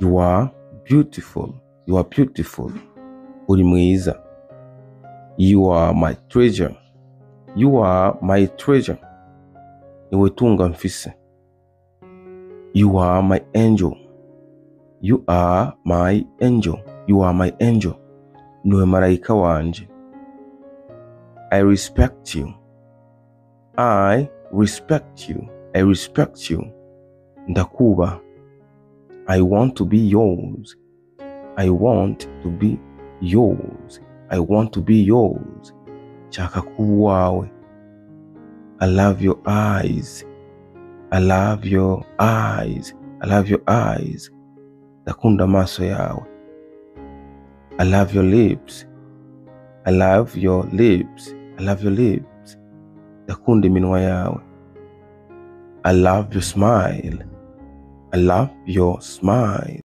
You are beautiful. You are beautiful. Uri mwiza. You are my treasure. You are my treasure. Niwe tunga mfise. You are my angel. You are my angel. You are my angel. Niwe marayika wanje. I respect you. I respect you. I respect you. Ndakubaha. I want to be yours. I want to be yours. I want to be yours. Nshaka kuba uwawe. I love your eyes. I love your eyes. I love your eyes. Ndakunda amaso yawe. I love your lips. I love your lips. I love your lips. Ndakunda iminwa yawe. I love your smile. I love your smile.